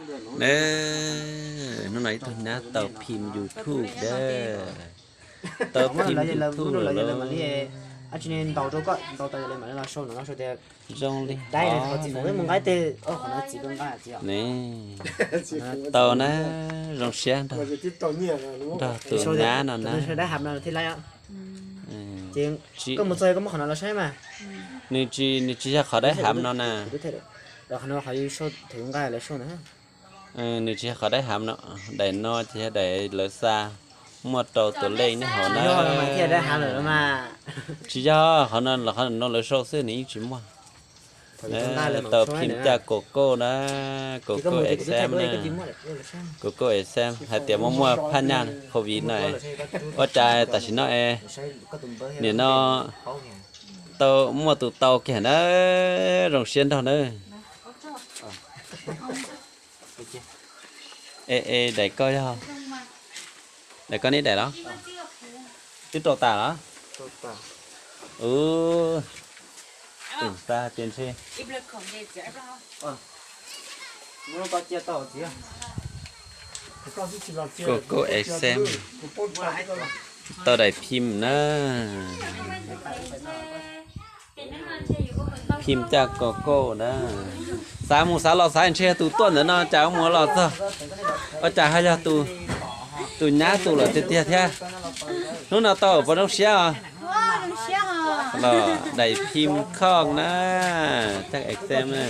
Hnub no ib tug nyab tau phim YouTube dab, tau phim YouTube lawm lauj. Zoo li ne, tau na, zoo siab nrog tus nyab no na. Nws tsis, nws tsis yog qhov dawb hav no na. Nws tsis yog qhov dawb hav no, daim no ces yog daim lawv xa muaj rau tus lej nyob hauv na. Tsis yog, qhov no los qhov no lawv sau xwb nws yeej tsis muaj. Tau phim caj Google na, Google Exam na, Google Exam hais tias muaj muaj phaj nyaj Covid no, ua cas tam sim no es nim no tau muaj tus tau kiag na, zoo siab nrog na. E, e, daim koj yog, daim koj neb daim los? Twb rau tas los? Ub, tus xa tias ntshe. Google Exam tau daim phim na. Phim caj Google na. Xav mus xav los xav ntshe tus tuaj ntawm no cas mus los txog, ua cas ho yog tus nyab tus lawm tiag tiag thiab. Hnub no tau puas zoo siab os? Los daim phim khoj na, caj Exam na.